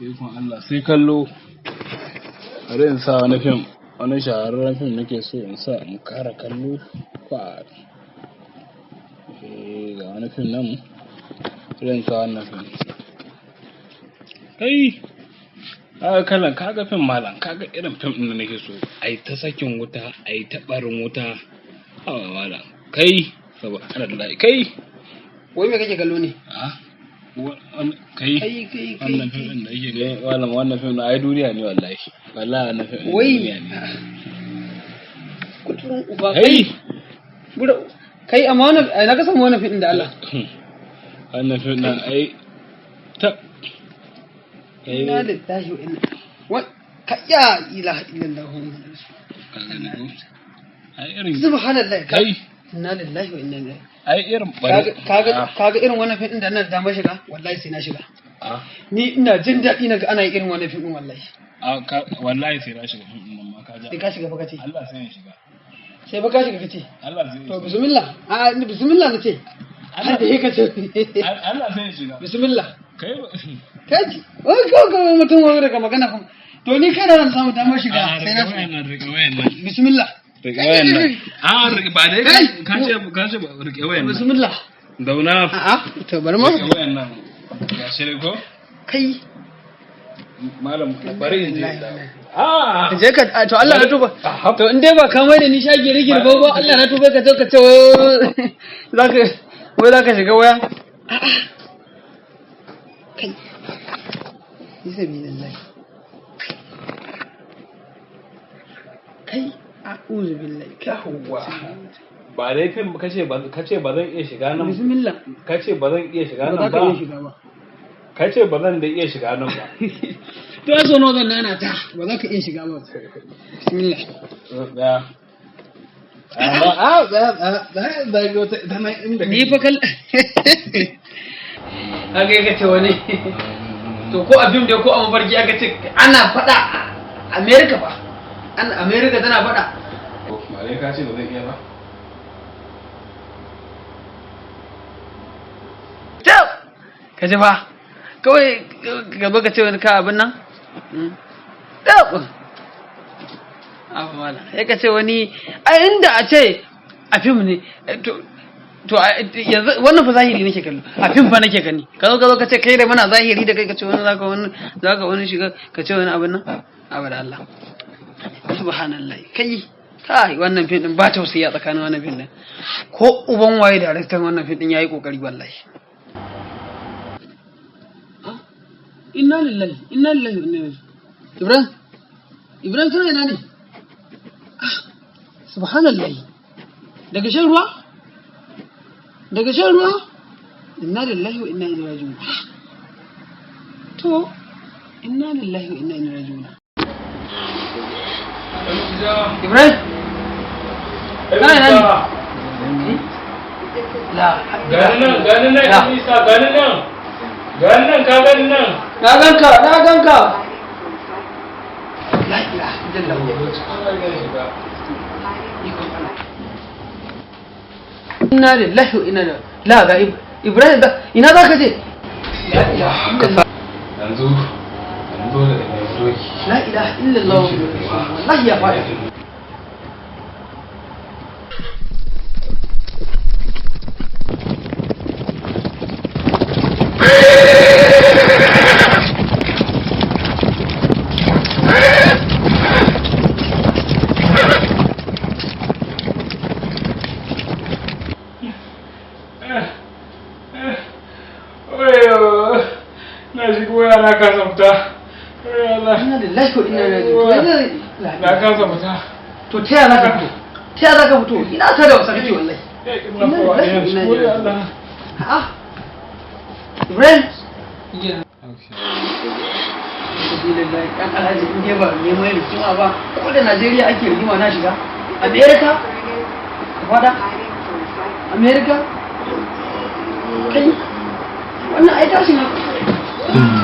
Ikon Allah sai kallo. Bari in sa wani fim, wani shahararren fim nake so in sa in kara kallo. Kwa. Eh, ga wani fim nan. Bari in sa wannan fim. Kai! Kaga kalan, kaga fim malam, kaga irin fim ɗin da nake so. Ai ta sakin wuta, ai ta ɓarin wuta. Haba malam. Kai! Subhanallahi. Kai! Wai me kake kallo ne? Ah? Kai? Kai kai kai. Wannan fim ɗin da yake gani, malam, wannan fim ɗin ai duniya ne wallahi. Wallahi wannan fim ɗin Wai. duniya ne. Kuturun uba. Kai! Bura kai, amma wannan ai na ka samu wannan fim da Allah. Wannan fim ɗin ai ta kai. Inna lillahi wa inna wa ka ya ilaha illallah Muhammadur rasulullah. Ka gani ko? Ai irin Subhanallah. Kai! Inna lillahi wa inna ilaihi. Ai irin Kaga kaga Ah, kaga irin wannan fim din da ina da damar shiga, wallahi sai na shiga. Ah, Ni ina jin daɗi naga ana yin irin wannan fim din wallahi. Ah, wallahi sai na shiga fim ɗin nan ma ka ja. Sai ka shiga fa kace. Allah sai ya shiga. Sai fa ka shiga kace. Allah sai ya To shiga. bismillah. A ni bismillah nace. Har da yake ce. Allah sai ya shiga. Bismillah. Kai. Kaji. Wai ko ko mutum wai daga magana kuma. To ni kai da zan samu damar shiga Ah, sai na rike shiga. wayan nan, rike wayan nan. Bismillah. Rike wayan nan. Ah, rike ba dai Kai! ka ce ba rike wayan nan. Bismillah. Zauna. A'a, to bari ma. Rike wayan nan. Ga shi ne ko? Kai. Malam, bari in je. Ah! Je ka a, to Allah na tuba. To in dai ba ka mai da ni shage rigir ba ba, Allah na tuba, ka zo ka ce wai zaka wai zaka shiga waya. A'a. Kai. Bismillah. Kai, a'udhu billahi. Yawwa. Ba dai fim kace ba zan iya shiga nan. Bismillah. Kace ba zan iya shiga Ba nan za ka ba. iya shiga ba. Kace ba zan da iya shiga nan ba. To ya so nawa zan nana ta, ba za ka iya shiga ba. Bismillah. Tsaya. Amma a tsaya, tsaya, tsaya, tsaya ga wata ita nan inda Ni fa kal haka yake ce wani to ko a fim dai ko a mafarki aka ce ana faɗa a America ba. An America tana faɗa. Ba dai ka ce ba zan iya ba. Tab! Ka ji fa kawai ka zo ka ce wani ka abin nan. Tab! Abu mala sai ka ce wani a inda a ce a fim ne, to yanzu wannan fa zahiri nake kallo, a fim fa nake gani, ka zo ka ce kai da mana zahiri da kai ka ce wani zaka wani shiga ka ce wani abin nan, abu da Allah. Subhanallah, kai kai, wannan fim din ba tausayi a tsakanin wannan fim din. Ko uban waye daraktan wannan fim din yayi kokari wallahi. Ah, inna lillahi, inna lillahi wa inna ilaihi. Ibrahim, Ibrahim, kana ina ne? Ah, subhanallah, daga shan ruwa, daga shan ruwa. Inna lillahi wa inna ilaihi raji'un. To inna lillahi wa inna ilaihi raji'un. Ibrahim, kana ina ne? La Gani nan, gani nan, La. Isa, gani nan. Gani nan, ka gani nan. Na ganka, na ganka. La ilaha illallah. Inna lillahi wa inna ilaihi. La ga Ibrahim da ina za ka je? La ilaha illallah. Yanzu, yanzu dole da nemi doki. La ilaha illallah. Wallahi ya fada. Oyo, na shigo waya na kasa fita. Oyo Allah. Inna lillahi wa inna ilaihi raji'un. Na kasa fita. To ta yaya za ka fito? Ta yaya za ka fito? Ina ta da wasa kake wallahi. Ya ƙi na kowa ya shigo ya Allah. A'a. Ibrahim. Sabilillahi, dan alhaji, in dai ba neman rigima ba, ko da Najeriya ake rigima na shiga. America? Ka fada? America? Kai? Wannan ai tashin hankali.